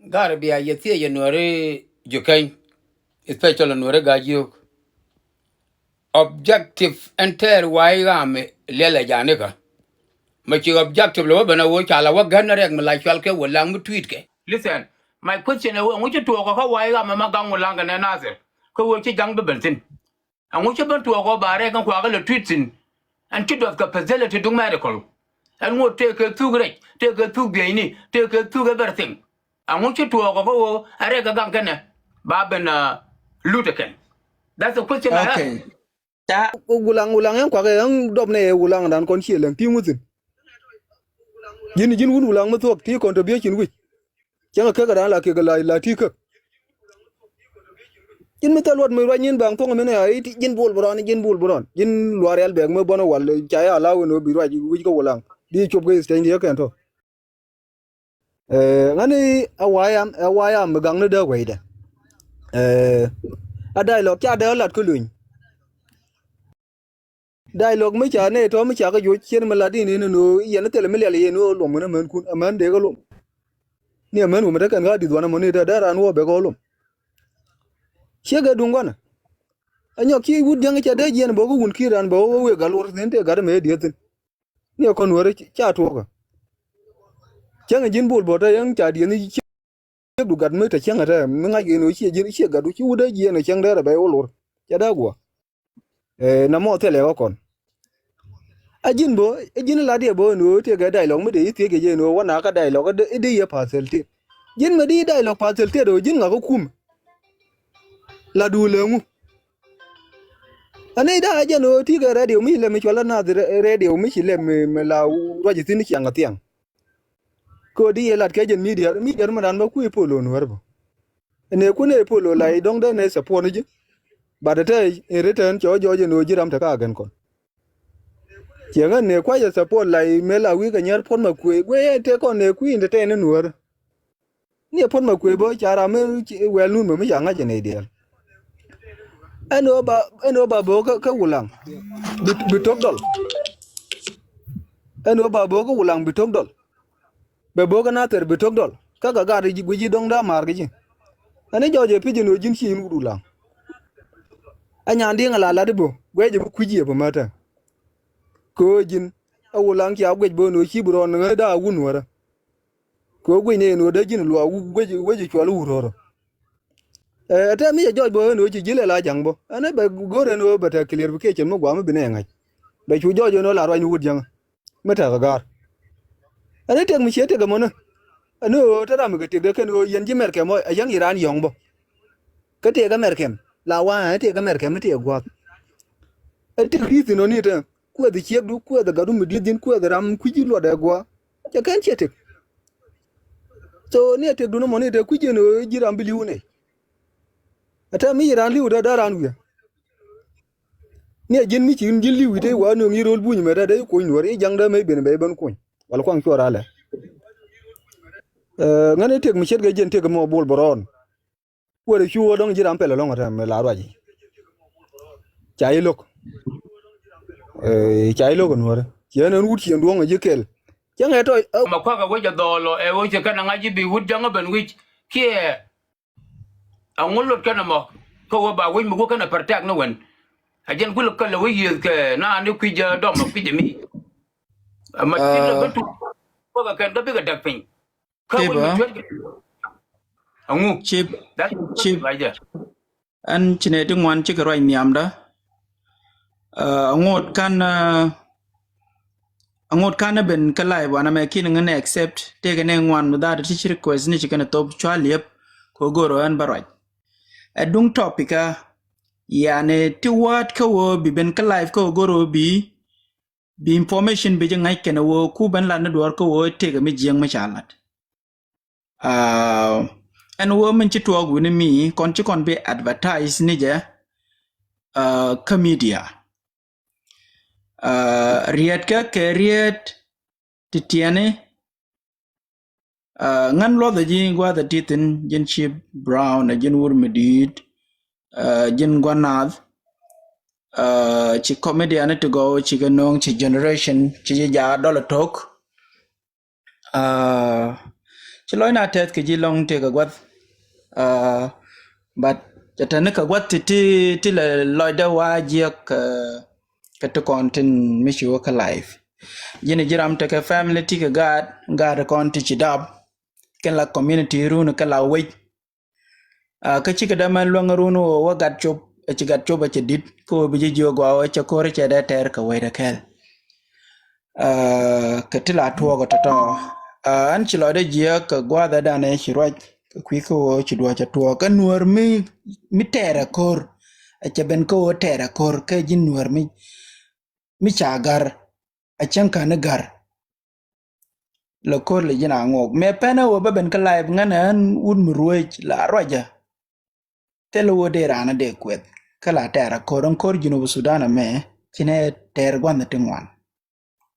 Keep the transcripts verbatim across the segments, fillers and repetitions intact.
Gar bia yɛ thiec yɛ Nuɔri Jukɛny, especially Nuɔri Gajiok. Objective ɛn tɛɛr wa̱i̱ ɣam liɛl ɛ janikä. Mɛ ci objective lɛ wä ben a wä ca la wä gɛn rɛk mi la cual kɛ wä laŋ mi tweet kɛ. Listen, my question ɛ wä ŋu ci tuɔɔk kä wa̱i̱ ɣam ɛ ma gaŋ wä laŋ kɛ nɛ Nasir kä wä ci jaŋ bi ben thin. Ɛŋu ci ben tuɔɔk ɔ ba rɛk ɛn kuakä lɛ tweet thin. Ɛn ci duɔth kɛ facility duk medical. Ɛn ŋot tëë kɛ thuk rɛc, tëë kɛ thuk bieyni, tëë kɛ thuk everything. Ɛŋu ci tuɔɔk ɔ kä ɣöö ɛ rɛk ɛ gaŋ kɛnɛ ba ben lut ɛ kɛn. That's the question I ask. Okay. Wulaŋ, wulaŋ ɛn kuakä ɛn dɔp nɛ ɛ wulaŋ dan kɔn ciɛ lɛŋ ti ŋuthin. Ji̱n, ji̱n wun wulaŋ mi thuɔ̱k ti contribution wi̱c. Cäŋ a käk a raan la kek a la, la ti käk. Ji̱n mi thil luɔt mi ruac nyin baŋ thuɔ̱ŋ mi nɛ a i̱ ti ji̱n bul bi rɔn, ji̱n bul bi rɔn. Ji̱n luaar yal bɛɛk mi buɔ̱n a wal ca ya la wen ɣöö bi ruac wi̱c kä wulaŋ. Di cop kɛ stand yɛ kɛn tɔ. Ɛ, ŋäni a wayam, a wayam mi gaŋni dee wɛydɛ. Ɛ, a dialogue ca dee lat kä luny. Dialogue mi ca nɛ tɔ mi ca kä juɔc cien mi lat in in in ɣöö yɛn thilɛ mi liɛl yɛn ɣöö luɔm ŋäni män kun, a män dee kä luɔm. Ni a män wä mi te kɛn kä a di̱th wanɛ mɔ ni te dee raan wä bɛ kä luɔm. Ciek ɛ duŋ guanɛ. A nyɔk ci wut diäŋ ca dee jiɛn bä kä wun ki̱i̱r raan bä wä wek gal wur thin te gat mɛ dieth thin. Ni a kɔn wä rɛ ca tuɔkä. Cäŋ ji̱n bul bä te yäŋ ca dieth ni ciek du gat mi te cäŋ ɛ te mi ŋa̱c kɛ ni wä ciɛ ji̱n ciɛ gat wä ci wut dee jiɛn ɛ cäŋ dee rɛ bɛ wä lur. Ca dee guɔ. Ɛ, na mɔ thilɛ wä kɔn. A ji̱n bä, a ji̱n la diɛ bä ni wä tëë kɛ dialogue mi dee i̱ thiee kɛ jɛ ni wä wä na kä dialogue i̱ dee yɛ facilitate. Ji̱n mɛ di dialogue facilitate wä ji̱n ŋa kä kum. La du lɛ ŋu. Ani da jɛn ɣöö ti kɛ radio mi ci lɛm mi cual a nath radio mi ci lɛm mi la ruac thin ciaŋ a thiaŋ. Kɛ ɣöö di yɛ lat kɛ jɛn media, media mi dan bä kui̱ polo nuɔr bä. Nɛ kun ɛ polo la i̱ dɔ̱ŋ dee nɛ support ni ji̱. But te in return cɛ wä jɔɔc in ɣöö ji̱ ram te ka agɛn kɔn. Ciɛ ŋän nɛ kuac ɛ support la i̱ mëë la wi̱i̱ kɛ nyɛr puɔ̱t ma kuëë guiɛ yɛn te kɔn nɛ kui̱ in te tɛn in nuɔr. Ni ɛ puɔ̱t ma kuëë bä ca ram mi wɛl nun bä mi ca ŋa̱c ɛ nɛy diɛɛl. Ɛn ɣöö ba, ɛn ɣöö ba bo̱o̱k kä, kä wulaŋ. Bi, bi tok dɔl. Ɛn ɣöö ba bo̱o̱k kä wulaŋ bi tok dɔl. Bɛ bo̱o̱k kä na thɛr bi tok dɔl. Kä kɛ gat ji̱ guic ji̱ dɔ̱ŋ da̱a̱ ma̱a̱r kɛ ji̱. Ɛn i̱ jɔɔc ɛ pi̱c ɛn ɣöö ji̱n ci in wut wulaŋ. Ɛ nyan di̱i̱ŋ ɛ la lat i̱ bo̱o̱k guic ji̱ bi kui̱c yɛ bi mätɛ. Kɛ ɣöö ji̱n ɛ wulaŋ cia guic bo̱o̱k ɛn ɣöö ci bi rɔɔn ŋäth da̱a̱ wun wärä. Kɛ ɣöö guic ni ɛn ɣöö dee ji̱n luaak wec, wec cual wut rɔɔrɔ. Ɛ tɛm mi cɛ jɔɔc bä ɣän ɣöö ci ji̱ lɛ la ja̱ŋ bä. Ɛn ɛ bɛ go̱r ɛn ɣöö bɛ tɛk clarification mi gua̱a̱ mi bi nɛ ŋa̱c. Bɛ cu jɔɔc ɛn ɣöö la ruac ni wut jiäŋä. Mi tɛk ɛ ga̱a̱r. Ɛn ɛ tëk mi ciɛ tëk ɛmɔnä. Ɛn ɣöö te ram mi kɛ tëkdɛ kɛn ɣöö yɛn ji̱ Mɛrkɛm ɔ ɛ yäŋ i̱ raan yɔ̱ŋ bä. Kä tëëk Mɛrkɛm la wa̱a̱ ɛ tëëk Mɛrkɛm mi tëëk gua̱a̱th. Ɛ tëk ri̱th in ɔ ni tɛ kuɛth ciekdu kuɛth gadu mi di̱eth ji̱n kuɛth ram kui̱ci luɔt ɛ gua̱a̱. Cɛ kɛn ciɛ tëk. So ni ɛ tëkdun ɛmɔ ni tɛ kui̱ci ɛn ɣöö ji̱ ram bi li̱w nɛy. Ɛ tɛ mi ci raan li̱w dee dee raan wi̱i̱. Ni ɛ ji̱n mi ci ji̱n li̱w i̱ te wa nöŋ i̱ ro̱l buny mɛ dee dee i̱ kuny nuɔ̱ɔ̱r i̱ ja̱ŋ dee mëë ben bɛ i̱ ben kuny wal kuaŋ cuɔr alɛ. Ɛ ŋäni tëk mi ce̱tkɛ ji̱n tëk mɔ bol bɛ rɔɔn. Kuäär i̱ cu ɣä dɔ̱ŋ ji̱ ram pɛl ɛlɔ̱ŋ ɛ tɛ mi la ruac i̱ ca i̱ lo̱k. Ɛ ca i̱ lo̱k ɛ nuɔ̱ɔ̱r ciɛ ɛn wut ciɛn duɔ̱ŋ ɛ ji̱ kɛl. Cäŋ ɛ tɔc ɛ ma kua̱k ɛ wec ɛ dhɔɔl ɔ ɛ wec ɛ kɛn ɛ ŋa̱c i̱ bi wut ja̱ŋ ɛ ben wi̱c kiɛ. Aŋu lot kɛn ɛmɔ kä wä ba wec mi wä kɛn ɛ protect ni wän. A jɛn kulɛ kɛl ɛ wä yiëëth kɛ na ni kui̱c ɛ dɔm ɛ kui̱c ɛ mi. Ɛ ma cin ɛ bä tuk wä kɛ kɛn kä bikɛ däk piny. Kä wec mi cuɛt kɛ aŋu. Cip, cip. Ɛn ci nɛ ti ŋuan cikɛ ruac nhiamdä. Ɛ ŋot kan ɛ Aŋot kan ɛ ben kä live wanɛ mɛ kin ŋä nɛ accept tëëkɛ nɛ ŋuan mi dhaat ti ci request ni ci kɛn ɛ thop cua liep kɛ go̱r ɣän bä ruac. Ɛ duŋ topic kä yani ti wa̱a̱t kä wä bi ben kä live kä go̱r wä bi bi information bi ji̱ ŋa̱c kɛn ɛ wä ku ben lat ni duɔ̱ɔ̱r kä wä tëëkɛ mi jiäŋ mi ca lat. Ɛn wä min ci tuɔɔk wi̱ni mi kɔn ci kɔn bi advertise ni jɛ kä media. Riet kä kɛ riet ti tiɛni. Ŋän luɔth ji̱ gua̱th a ti thin ji̱n Cip Brown a ji̱n wur mi di̱i̱t ji̱n gua̱n naath. Ci comedian ti gɔw ci kɛ no̱o̱ŋ ci generation ci ji̱ jaat dɔl a to̱k. Ci lɔcnɛ tɛth kɛ ji̱ lɔ̱ŋ tëë kɛ gua̱th. But cɛ tɛni kɛ gua̱th ti ti ti lɛ lɔcdɛ wa jiɛk kɛ ti kɔn tin mi ci wä kä live. Ji̱n ji̱ ram tekɛ family ti kɛ gaat, gaat kɔn ti ci dap kɛn la community run kɛ la wec. Kä cikɛ dämɛ luäŋ run wä wä gat cop, ci gat cop a cɛ dit kä wä bi ji̱ jiök gua wä cɛ ko̱r cɛ dee tɛr kɛ wecdɛ kɛl. Kɛ ti la tuɔɔk tɔtɔ. Ɛn ci lɔcdɛ jiäk kɛ gua̱a̱thɛ danɛ ci ruac kɛ kui̱ kä wä ci duɔ̱ɔ̱c a tuɔɔk kä nuäär mi mi tɛɛr a ko̱r. Ɛ cɛ ben kä wä tɛɛr a ko̱r kä ji̱ nuäär mi mi ca gar. A cäŋ ka̱n i̱ gar. Lɛ ko̱r lɛ ji̱n a ŋuɔk mɛ pɛn ɛ wä bä ben kä live ŋän ɛ ɣän wut mi ruëëc la ruacä. Thilɛ wä dee raan a dee kuɛth kä la tɛɛr a ko̱r ɛn ko̱r Junub Sudan ɛmɛ. Cinɛ tɛɛr gua̱nh ti ŋuan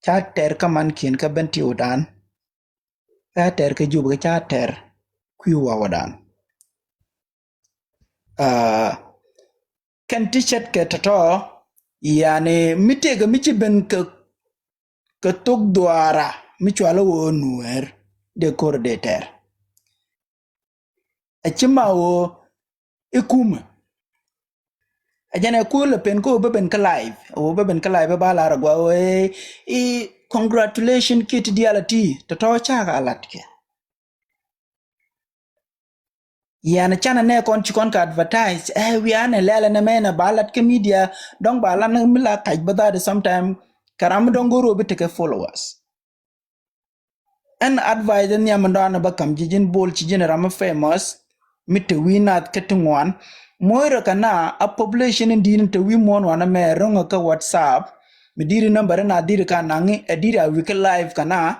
ca tɛɛr kä mankiɛn kä ben ti wä dan. Kä tɛɛr kä jup kä ca tɛɛr kui̱ wä wä dan. Kɛn ti ce̱tkɛ tɔ̱tɔ̱ yani mi tëëkɛ mi ci ben kɛ kɛ thok dhuaara mi cualä ɣöö nueer dee ko̱r dee tɛr. Ɛ ci ma ɣöö i̱ kumä ɛ jɛn ɛ kuäär lɛ pen kä ɣöö bä ben kä live ɣöö bä ben kä live ba lar ɛ gua ɣöö i̱ congratulation kiɛ ti diaal ɛ ti tɔ̱tɔ̱ cak a latkɛ. Yɛn canɛ nɛ kɔn ci kɔn kɛ advertise ɛ wianɛ lɛlɛ nɛ mɛnɛ ba lat kä media dɔŋ ba lat mi la kac bä that sometime. Kɛ ram mi dɔŋ go̱r wä bi tekɛ followers. Ɛn advice ni am dɔn ba kam ji̱ ji̱n bol ci ji̱n ram mi famous mi te wi̱i̱ nath kä ti ŋuan. Moirɛ kɛ na a population in di̱i̱n te wi̱i̱ muɔ̱ɔ̱n wanɛ mɛ ro̱ŋä kä WhatsApp. Mi di̱i̱ri number in a di̱i̱ri ka naŋi ɛ di̱i̱ri a wi̱i̱ kä live kɛ na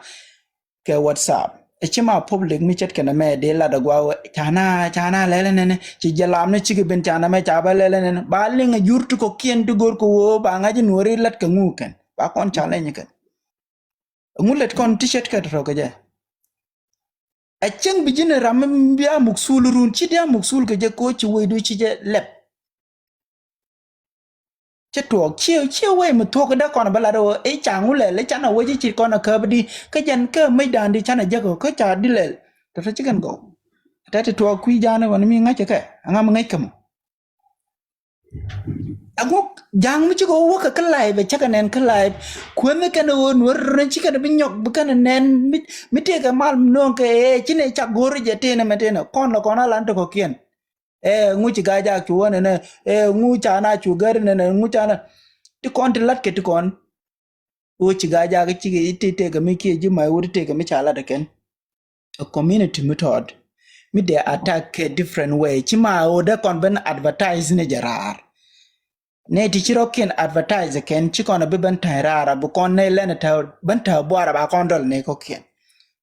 kɛ WhatsApp. Ɛ ci ma public mi ce̱tkɛ nɛ mɛ dee lat ɛ gua wee cana cana lɛlɛ nɛnɛ ci jɛ lam ni cikɛ ben cana mɛ ca bä lɛlɛ nɛnɛ ba liŋ ɛ jur ti kɔkiɛn ti go̱r kɛ wee ba ŋa̱c in weri lat kɛ ŋu kɛn ba kɔn challenge kɛn. Ŋu lɛt kɔn ti ce̱tkɛ tɔ̱tɔ̱ kɛ jɛ. Ɛ cieŋ bi ji̱n ram mi bia muk sul run ci dia muk sul kɛ jɛ ko̱ ci wee du ci jɛ lɛp. Cä tuɔɔk ciɛ ciɛ wee mi thuɔk dee kɔn bä lat ɣöö i̱ ca ŋu lɛl i̱ canɛ wec i̱ ci kɔn a käp di kä jɛn kä mec da̱a̱n di canɛ jäk ɣöö kä ca di lɛl. Tɔ̱tɔ̱ ci kɛn gɔw tɛ ti tuɔɔk kui̱ ja̱a̱n i̱ wän mi ŋäc kɛ aŋa mi ŋäc kɛ mɔ. Aŋuk ja̱a̱ŋ mi ci kɛ wä wäkɛ kä live ɛ cäkɛ nɛn kä live. Kuänh mi kɛn ɣöö nuɔ̱r run ci kɛn bi nyɔk bi kɛn nɛn mi tëëkɛ mal mi nööŋ kɛ ëë ci nɛ cak go̱o̱r jɛ tëënɛ mɛ tëënɛ kɔn lɔ kɔn a lan tɔ̱ kɔ̱kiɛn. Ɛ ŋu ci Gaa-jaak cu wä nɛnɛ ɛ ŋu ca na cu gär nɛnɛ ŋu ca na. Ti kɔn ti lat kɛ ti kɔn. Wä ci Gaa-jaak ci kɛ ti tëëkɛ mi kiɛ ji̱ ma̱y wä ti tëëkɛ mi ca lat ɛ kɛn. A community mi tɔɔt mi dee attack kɛ different way ci ma wä dee kɔn ben advertise ni jɛ raar. Nɛ ti ci rɔ kiɛn advertise kɛn ci kɔn a bi ben ta̱ny raar a bi kɔn nɛ lɛn a ta̱ ben ta̱ buar a ba kɔn dɔl nɛ kɔ kiɛn.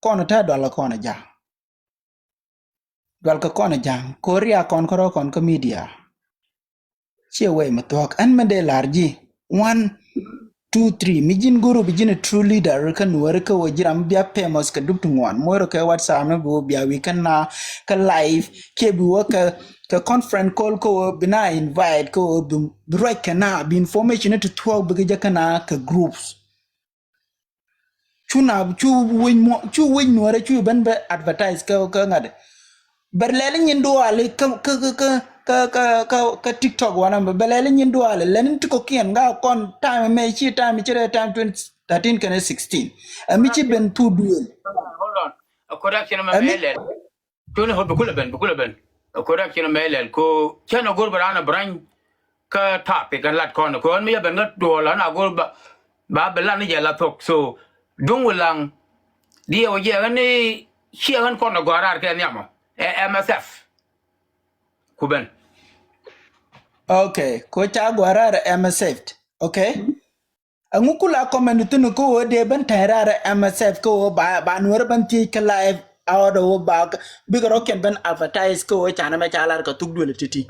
Kɔn a ta̱ dɔl a kɔn a ja̱. Dual kä kɔn ja̱a̱ŋ ko̱ riak kɔn kärɔ̱ kɔn kä media. Ciɛ wee mi thuɔ̱k ɛn mi dee la̱r ji̱. One, two, three mi ji̱n group ji̱n a true leader kä nuɔ̱ɔ̱ri kä wee ji̱ ram bia famous kɛ dup ti ŋuan mo̱o̱r kɛ WhatsApp mi bi wee bia wi̱i̱ kä na kä live kiɛ bi wee kɛ kɛ conference call kä wee bi na invite kä wee bi ruac kɛ na bi information ni ti thuɔ̱k bi kɛ jɛ kä na kɛ groups. Cu na cu wec muɔ cu wec nuɔrɛ cu ben bɛ advertise kä kä ŋa̱t. Bɛ lɛl nyin duali kä kä kä kä kä kä kä TikTok wanɛ bɛ lɛl nyin duali lɛn ti kɔkiɛn ŋa kɔn time mɛ ci time ci rɛ time twenty thirteen kɛnɛ sixteen. Ɛ mi ci ben thu duel. Hold on. A correction mɛ lɛl. Cuni hop bi kulɛ ben bi kulɛ ben. Ɛ correction mɛ lɛl ko cɛn a gor bɛ ran a brany. Kä topic kɛn lat kɔn kɛ ɣän mi yɛ ben kä duɔl ɣän a go̱r ba ba bi lat ni jɛ la thok so duŋ wi laŋ. Diɛ wä jɛ ɣän ni ciɛ ɣän kɔn a gɔ̱a̱r raar kɛ nhiamɔ ɛ MSF. Ku ben. Okay ko ca gɔ̱a̱r raar MSF. Okay. Ɛŋu kula comment thin kä wä dee ben tɛn raar MSF kä wä ba ba nuɔr ben thiec kä live. A ɣɔt ɛ wä ba bikɛ rɔ kɛn ben advertise kä wä canɛ mɛ ca lar kɛ thuk duël titi.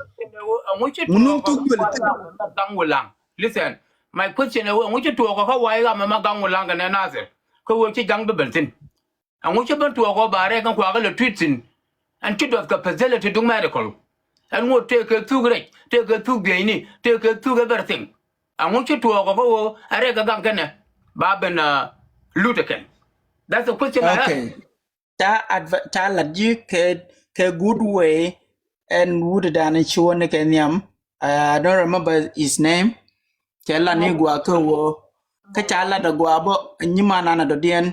Ŋu nun thuk duël titi. Gaŋ wä laŋ. Listen, my question ɛ wä ŋu ci tuɔɔk kä wai ɣam ɛmɛ gaŋ wä laŋ kɛ nɛ Nasir kä wä ci jaŋ bi ben thin. Ɛŋu ci ben tuɔɔk ɔ ba rɛk ɛn kuakä lɛ tui̱t thin. Ɛn ci duɔth kɛ facility duŋ medical. Ɛn ŋot tëëkɛ thuk rɛc tëëkɛ thuk bieyni tëëkɛ thuk everything. Ɛŋu ci tuɔɔk ɔ kä wä ɛ rɛk ɛ gaŋ kɛnɛ ba ben lut ɛ kɛn. That's the question I ask. ca adv- ca lat ji̱ kɛ kɛ good way. Ɛn wut dan ci wä ni kɛ nhiam. I don't remember his name. Cɛ lat ni gua kä wä kä ca lat a gua bä nyiman an a dɔdiɛn.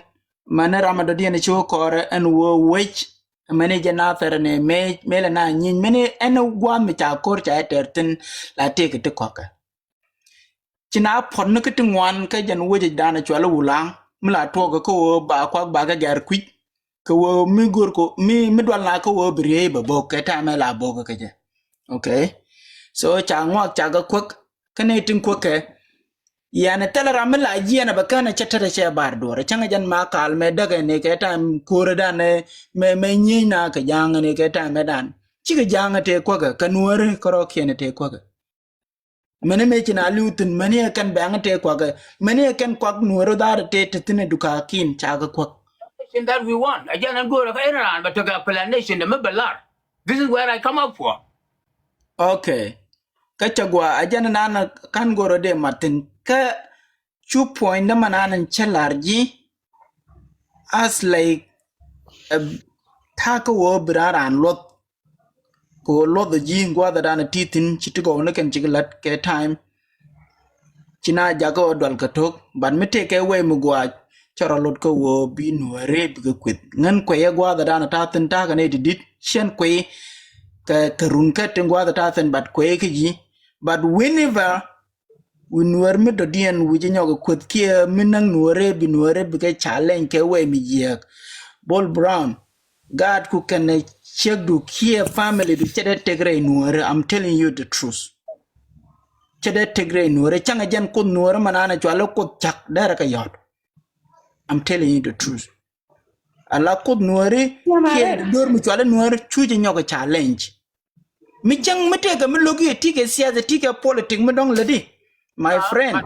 Mɛni ram a dɔdiɛn ci wä kɔrɛ ɛn wä wec. Mɛni jɛ na thɛrɛ ni mɛ mɛ lɛ na nyiny mɛni ɛn guam mi ca kor ca ɛ tɛr thin la tëëk ti kɔkɛ. Ci na puɔt ni kä ti ŋuan kä jɛn wec dan cual wulaŋ mi la tuɔk kä wä ba kuak ba kä gɛr kui̱c. Kä wä mi gor ko mi mi dual na kä wä bi riey ba bok kɛ tamɛ la bok kä jɛ. Okay. So ca ŋuak ca kä kuäk kä ni tin kuäk kɛ. Yɛn thɛl ram mi la jiɛn a bɛ kɛn a cɛ tɛt a cɛ bar duɔr cäŋ jɛn ma kal mɛ däk ni kɛ tam ko̱r dan mɛ mɛ nyieny na kɛ jaŋ ni kɛ tam mɛ dan. Cikɛ jaŋ te kuäk kɛ nuɔri kärɔ kiɛn te kuäk. Mɛni mëë ci na li̱w thi̱n mɛni ɛ kɛn bɛ̈ŋ tëë kuak ɛ mɛni ɛ kɛn kuak nuɔ̱ɔ̱r dhaar tëë te thi̱n ɛ duka kin ca kɛ kuak. That we want. A jɛn ɛn go̱o̱rɛ kä ɛn raan bɛ tekɛ explanation de mi bɛ lar. This is where I come up for. Okay. Kä cɛ gua a jɛn nan kan go̱o̱rɛ dee mat thi̱n kä cu puɔ̱ny dämɛ nan cä lar ji̱. As like ta̱a̱ kä wä bi raan raan luɔth. Kɛ ɣöö luɔth ji̱ gua̱a̱th dan ti thi̱n ci ti gɔw ni kɛn cik la̱t kɛ time. Ci na jakä ɣöö dual kɛ to̱k but mi tëëkɛ wee mi gua̱a̱c cɛ rɔ lot kä ɣöö bi nuɔ̱ɔ̱ri bikɛ kueth ŋän kueyɛ gua̱a̱th dan ta̱a̱ thi̱n ta̱a̱ kɛ nɛy ti di̱t ciɛn kuey. Kɛ kɛ run kä tin gua̱a̱th ta̱a̱ thi̱n but kueyɛ kä ji̱ but whenever wi̱i̱ nuɔ̱ɔ̱r mi dɔ̱diɛn wi̱c nyɔk kueth kiɛ mi näk nuɔ̱ɔ̱ri bi nuɔ̱ɔ̱ri bikɛ challenge kɛ wee mi jiääk. Bol Brown. Gaat ku kɛnɛ ciekdu kiɛ family du cɛ dee tek rɛy nuɔ̱ɔ̱ri. I'm telling you the truth. Cɛ dee tek rɛy nuɔ̱ɔ̱ri cäŋɛ jɛn kuoth nuɔ̱ɔ̱ri mɛ naan ɛ cual ɛ kuoth cak derɛ kɛ yɔt. I'm telling you the truth. Ala kuoth nuɔ̱ɔ̱ri kiɛ dor mi cual ɛ nuɔ̱ɔ̱ri cu jɛ nyɔk ɛ challenge. Mi cäŋ mi tëëkɛ mi lo̱k i̱ ɛ tikɛ siasa tikɛ politic mi dɔ̱ŋ lätdi. My friend.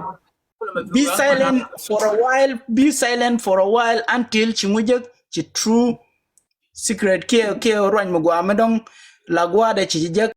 Be silent for a while. Be silent for a while until ci ŋu jek ci true secret kiɛ kiɛ ruany mi guam mi dɔŋ la gua̱a̱dɛ ci jek.